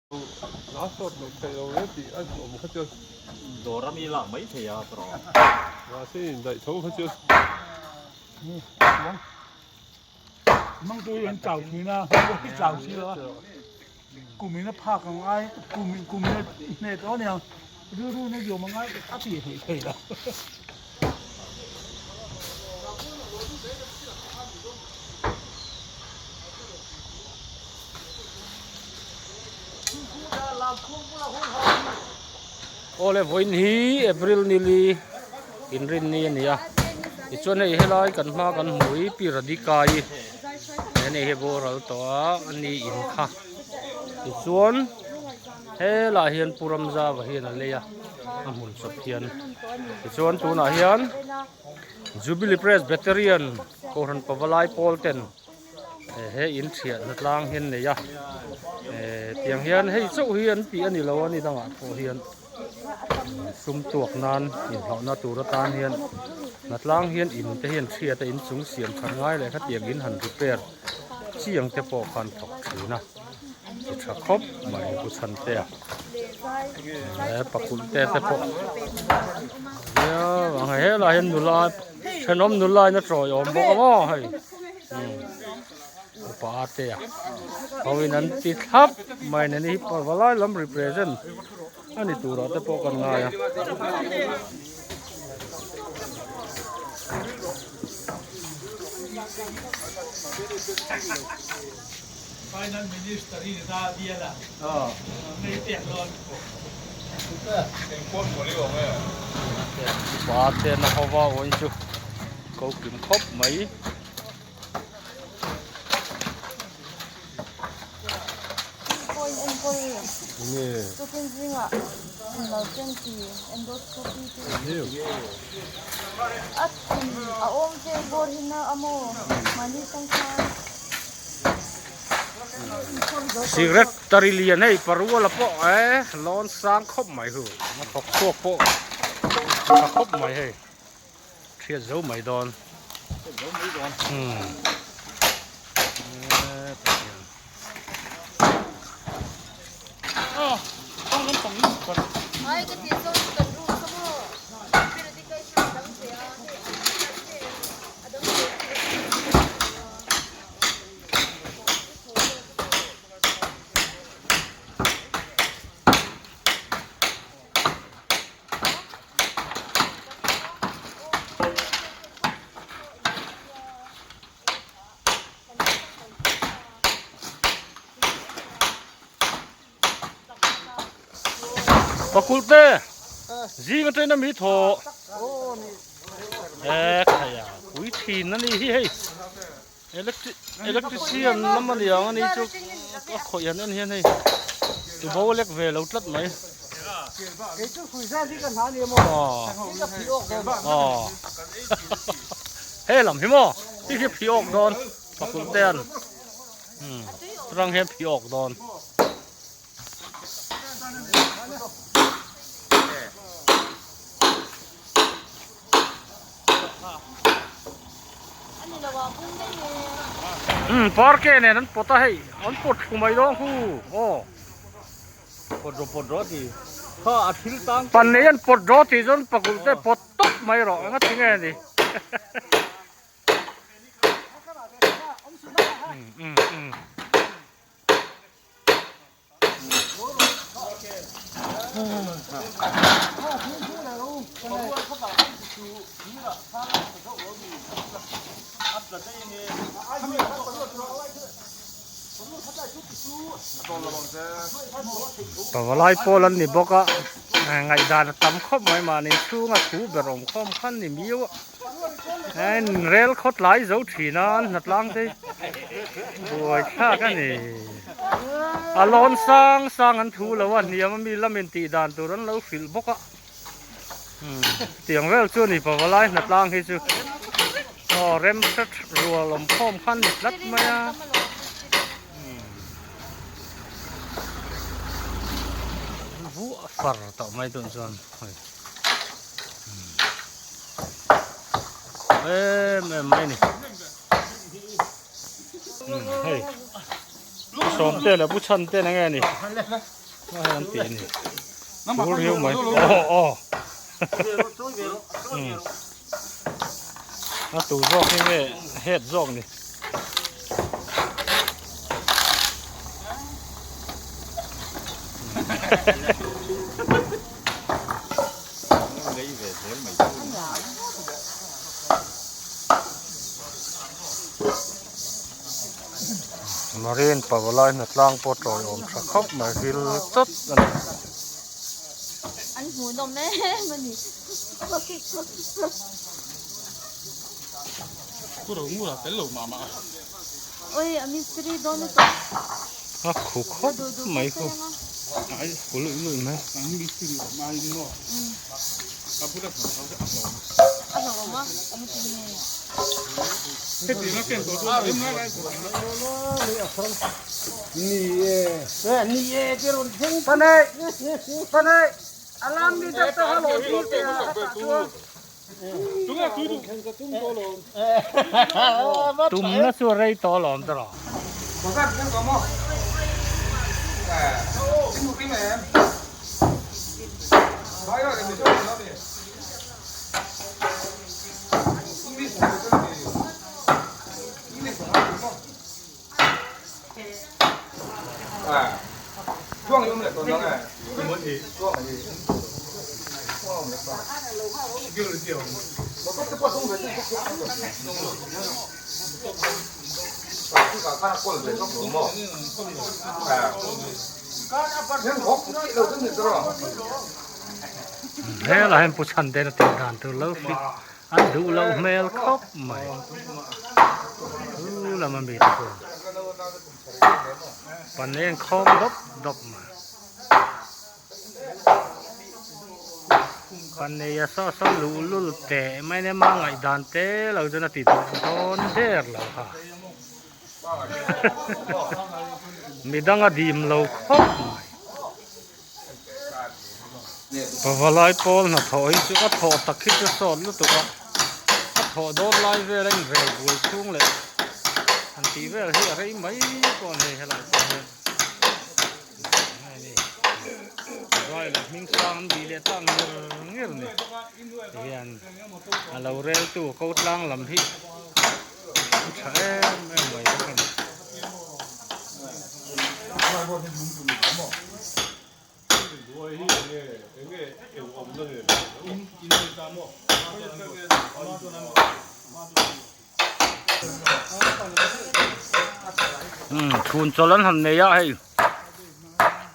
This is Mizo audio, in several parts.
Last sawt loh theih lo hle tih a awm kha chuan Dawr a mi lak mai thei a tawrh. Mahse indaih tho kha chuan. Mang tu hi an chau thin a, hi chau si lo a, kum in a phak ang ai, kum kum in a hneh tawh aniang, rilru na zawm ang ai a tih theih thei lo. Awle vawiin hi April nili inrinni a ni a tichuan hei helai kan hma kan hmuh hi Pi Radhika-i he nei hi boral tawh a a ni in kha tichuan helaiah hian Pu Ramzava hian a lei a a hmun chawp hian tichuan tunah hian Jubilee Presbyterian Kohhran Pavalai pawl ten. He in thiah na tlang hi an nei a tiang hian hei chauh hi an tih a ni lo a ni dangah pawh hian sum tuak nan inhlawhna tur atan hian hna tlang hian in te hian thiat a inchung siam that ngai leh khatiang in han repair chiang te pawh khan thawk thin a ti tha khawp mai pu chhantea pakulh te te pawh helaiah hian nula thenawm nula in a tawiawm bawk a maw hei. Upa te a ho in an ti thlap mai nen hi pavalai lam represent a ni turah te pawh kan ngai a. Finance Minister hi ni ta bial a nei pek dawn. Upa te na hova awin chu ko kim khawp mai. Secretary lian hei paruala pawh eh lawn sang khawp mai hu a thawk chhuak pawh tha khawp mai hei. Hriat zo mai dawn. Hriat zo mai dawn. Hmm. Ah, tang lam pang in khat. Ai ka ti zo kan ru kha mo. Pero di kai chu dang che a. A dang che. Pakul te zing atangin a mi thaw e khaia pui thin a ni hi hei electric electrician lam a ni ang a ni chu a khawih han en hian hei tubo lek ve lo tlat mai aw he lam hi maw hi khi phih awk dawn pakul te an rang hian phih awk dawn. Umm parke nen an pawt a hei an pawt thlu mai dawn khu aw pawt rawh pawt rawh ti kha a thil tang pan nei an pawt rawh tih chuan pakul te pawt tawp mai rawh eng a ti nge ni umm umm umm. Pavalai pawl an ni bawk a ngaihdan a tam khawp mai mahni chhunga thu ber awm khawm khan ni miau a. Ein rel khawt lai zo thin a an hnatlang te buai thlak a ni a lawn sang sang an thu lo a hniam ami lamin tih dan tur an lo hrilh bawk a tiang vel chu a ni pavalai hnatlang hi chu aw rem hret rual awm khawm khan ni tlat mai a. Vuah far tawh mai tun chuan hei. Em em mai ni. Hei. Sawmte leh Pu Chhante eng nge ni? A hei an tih a ni. Tul riau mai. Aw aw. A tu zawk hi nge head zawk ni. Marine pavalai hnatlang pawh tawiawm tha khawp mai vil chawt a ni. An hmuhnawm em a ni. Oi a mistiri dawn lutuk. A khu khawp mai khu. Ai khu luih luih mai. A hlauhawm a, a ti nge. Tumna chu a rei tawh alawm ta rawh. Helai hian Pu Chhante-a tih dan tur lo hrilh an duh loh hmel khawp mai. Chu lama mi te chuan pan en khawm dawp dawp mai. Paneia saw saw luh lul teh mai nia mah ngaihdan te lo chuan a ti duh dawn der lo kha. Midang a dim lo khawp mai. Pavalai pawl hnathawh hi chu a thawh tak hi chu sawt lutuk a, a thawh dawn lai vel a inrel buai chhung leh han tih vel hi a rei mai pawh a ni hei helai pawh hian nge ni vai leh hming sang an bih leh tak ngir ngir a ni tihian a lo rel tu ko tlang lam hi a tha em em mai bawk a ni. Chhun chawlh an han nei a hei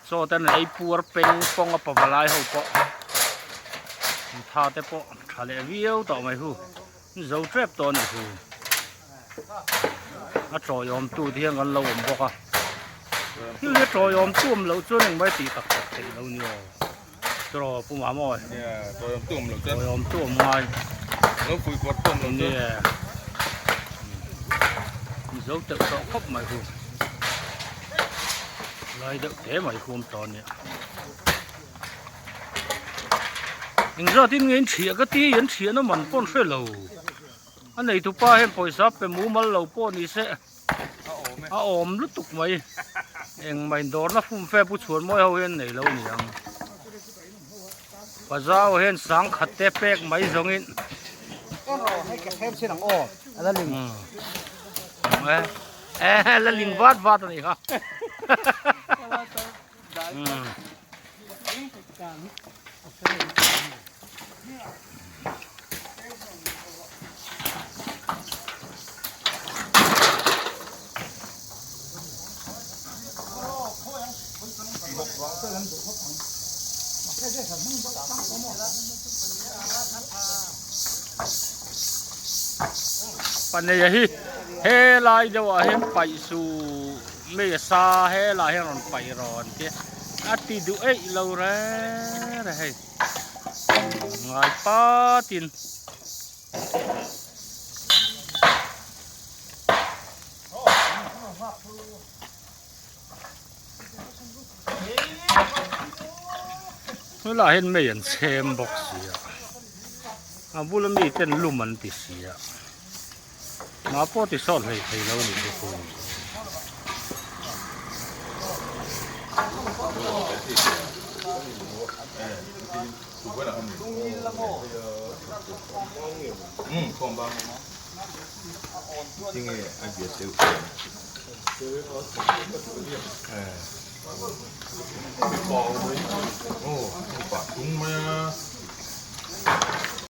chaw te an ei puar peng pawng a pavalai ho pawh tha te pawh tha leh viau tawh mai hu zo tep tawh a nih hu a tawiawm tu te hian kan lo awm bawk a thil hi tawiawm tu awm loh chuan engmah tih tak tak theih lo ni aw. Tiraw Pu Mamawi? Nia, tawiawm tu awm lo chuan. Tawiawm tu awm ngai. Lo pui pawr tu awm lo chuan. Nia. Mizo teuh tawh khawp mai hu. Lai deuh te mai hu awm tawh ania. Engzat in nge in thiah ka ti, an thiahna man pawh an hre lo. A neitupa hian pawisa pe mumal lo pawh ni se. A awm lutuk mai engmah indawrna fum fe pu chhuan mawi ho hian nei lo ni ang pazau hian sangkhat te pek mai zawngin e la ling vat vat a ni kha Paneia hi helai deuhah hian paih suh. Mei a sa helai hian rawn paih rawn ti a ti duh eih lo reng reng hei ngai patin helaiah hian mei an chhem bawk si a a bula mi ten lum an ti si a. Mah pawh ti sawt hlei thei lo a nih chu. Tung mai a.